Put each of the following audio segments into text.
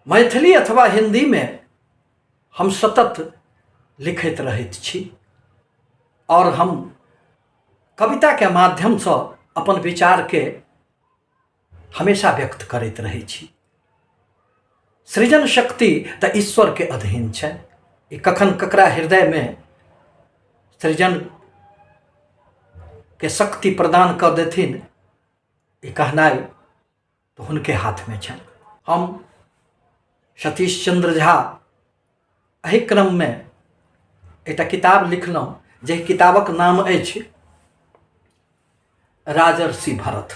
मैथिली अथवा हिन्दीमे हम सतत लिखैत रहैत छी आओर हम कविताके माध्यमसँ अपन विचारके हमेशा व्यक्त करैत रहै छी। सृजन शक्ति तऽ ईश्वरके अधीन छनि, ई कखन ककरा हृदयमे सृजनके शक्ति प्रदान कऽ देथिन ई कहनाइ तऽ हुनके हाथमे छनि। हम सतीश चन्द्र झा एहि क्रममे एकटा किताब लिखलहुँ जाहि किताबक नाम अछि राजर्षि भरत।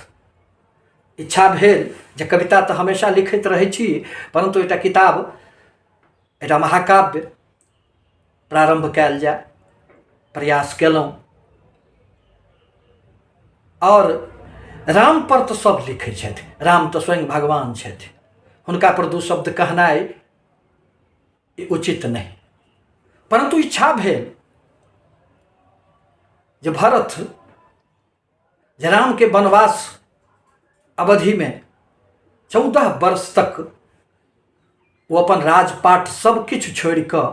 इच्छा भेल जे कविता तऽ हमेशा लिखैत रहै छी, परन्तु एकटा किताब, एकटा महाकाव्य प्रारम्भ कयल जाय, प्रयास केलहुँ। आओर रामपर तऽ सभ लिखै छथि, राम तऽ स्वयं भगवान छथि, हुनका पर दू शब्द कहनाइ ई उचित नहि, परन्तु इच्छा भेल जे भरत जे रामके वनवास अवधिमे 14 वर्ष तक ओ अपन राजपाट सब किछु छोड़ि कऽ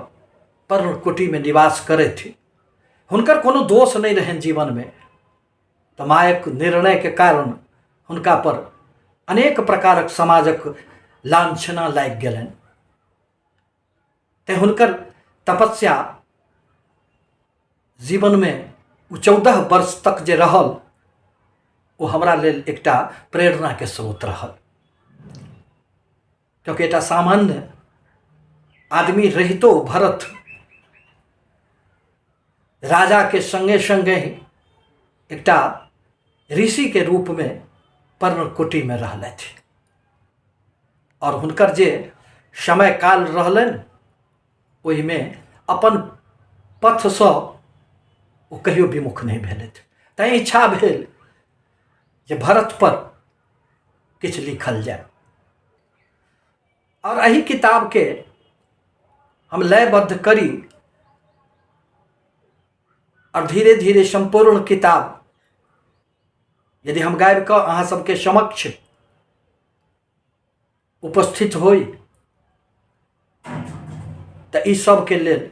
पर्णकुटीमे निवास करथि, हुनकर कोनो दोष नहि रहनि जीवनमे, तऽ मायक निर्णयके कारण हुनका पर अनेक प्रकारक समाजक लाञ्छना लागि गेलनि। तेँ हुनकर तपस्या जीवनमे ओ 14 वर्ष तक जे रहल ओ हमरा लेल एकटा प्रेरणाके स्रोत रहल, क्योंकि एकटा सामान्य आदमी रहितो भरत राजाके सङ्गे सङ्गे एकटा ऋषिके रूपमे पर्णकुटीमे रहलथि आओर हुनकर जे समय काल रहलनि ओहिमे अपन पथसँ ओ कहियो विमुख नहि भेलथि। तैँ इच्छा भेल जे भरतपर किछु लिखल जाय आओर एहि किताबके हम लयबद्ध करी आओर धीरे धीरे सम्पूर्ण किताब यदि हम गाबि कऽ अहाँ सबके समक्ष उपस्थित होइ तऽ ई सबके लेल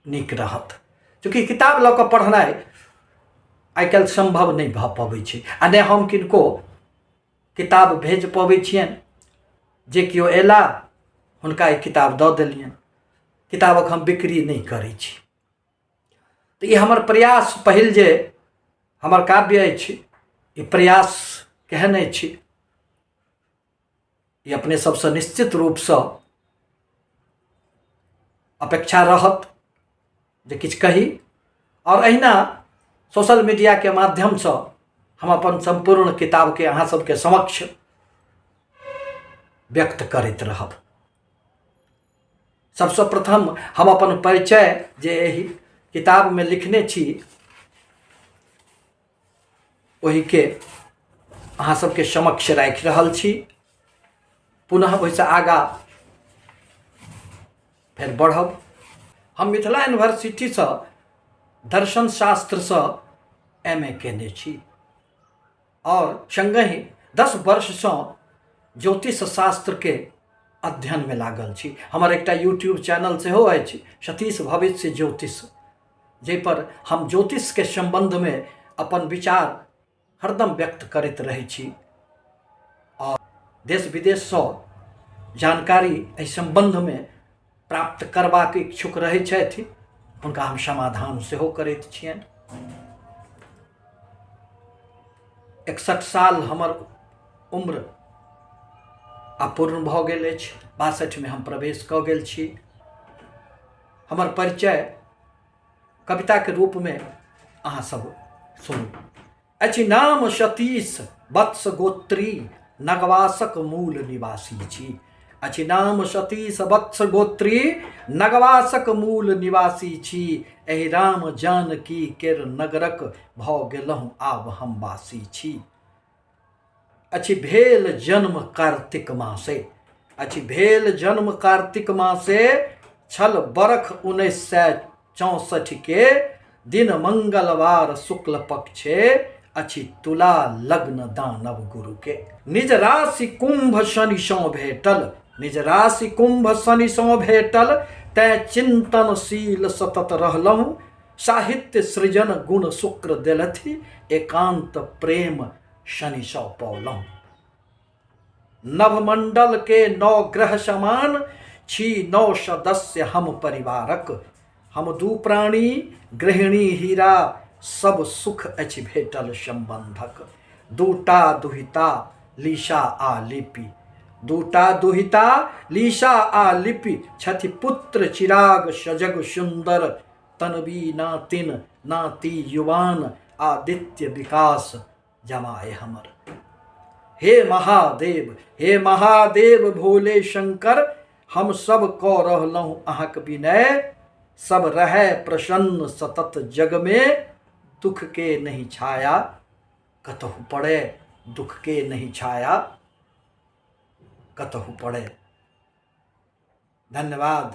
नीक रहत। चूँकि किताब लऽ कऽ पढ़नाइ आइ काल्हि सम्भव नहि भऽ पबै छै आ नहि हम किनको किताब भेज पबै छियनि, जे केओ अयला हुनका ई किताब दऽ देलियनि, किताबक हम बिक्री नहि करै छी। तऽ ई हमर प्रयास पहिल जे हमर काव्य अछि ई प्रयास केहन अछि ई अपने सबसँ निश्चित रूपसँ अपेक्षा रहत जे किछु कही। आओर अहिना सोशल मीडियाके माध्यमसँ हम अपन सम्पूर्ण किताबके अहाँ सबके समक्ष व्यक्त करैत रहब। सबसँ प्रथम हम अपन परिचय जे एहि किताबमे लिखने छी ओहिके अहाँ सबके समक्ष राखि रहल छी। पुनः ओहिसँ आगाँ फेर बढ़ब। हम मिथिला यूनिवर्सिटीसँ दर्शन शास्त्रसँ एम ए केने छी आओर सङ्गहि 10 वर्षसँ ज्योतिष शास्त्रके अध्ययनमे लागल छी। हमर एकटा यूट्यूब चैनल सेहो अछि सतीश भविष्य ज्योतिष, जाहिपर हम ज्योतिषके सम्बन्धमे अपन विचार हरदम व्यक्त करैत रहै छी आओर देश विदेशसँ जानकारी एहि सम्बन्धमे प्राप्त करबाक इच्छुक रहै छथि हुनका हम समाधान सेहो करैत छियनि। 61 साल हमर उम्र आ पूर्ण भऽ गेल अछि, 62मे हम प्रवेश कऽ गेल छी। हमर परिचय कविताके रूपमे अहाँ सब सुनू। अछि नाम सतीश वत्स गोत्री नगवासक मूल निवासी छी। अछि नाम सतीश वत्स गोत्री नगवासक मूल निवासी छी। एहि राम जानकी केर नगरक भऽ गेलहुँ आब हम वासी छी। अछि भेल जन्म कार्तिक मासे, अछि भेल जन्म कार्तिक मासे, छल बरख 1964 के दिन मंगलवार शुक्ल पक्षे, अछि तुला लग्न दानव गुरु के। निज राशि कुंभ शनि सौं भेटल, निज राशि कुंभ शनिसँ भेटल, तेँ चिन्तनशील सतत रहलहुँ। साहित्य सृजन गुण शुक्र देलथि, एकान्त प्रेम शनिसँ पौलहुँ। नवमंडल के नौ ग्रह समान छी, नौ सदस्य हम परिवारक। हम दू प्राणी गृहिणी हीरा, सब सुख अछि भेटल सम्बन्धक। दूटा दुहिता लीसा आ लिपि, दूटा दुहिता लीसा आ लिपि, छथि पुत्र चिराग सजग सुन्दर, तनवी नातिन नाती युवान, आदित्य विकास जमाए हमर। हे महादेव, हे महादेव भोले शंकर, हम सब कऽ रहलहुँ अहाँक विनय। सब रहै प्रसन्न सतत जग में, दुख के नहीं छाया कतहु पड़े, दुख के नहीं छाया कतहु पड़े। धन्यवाद।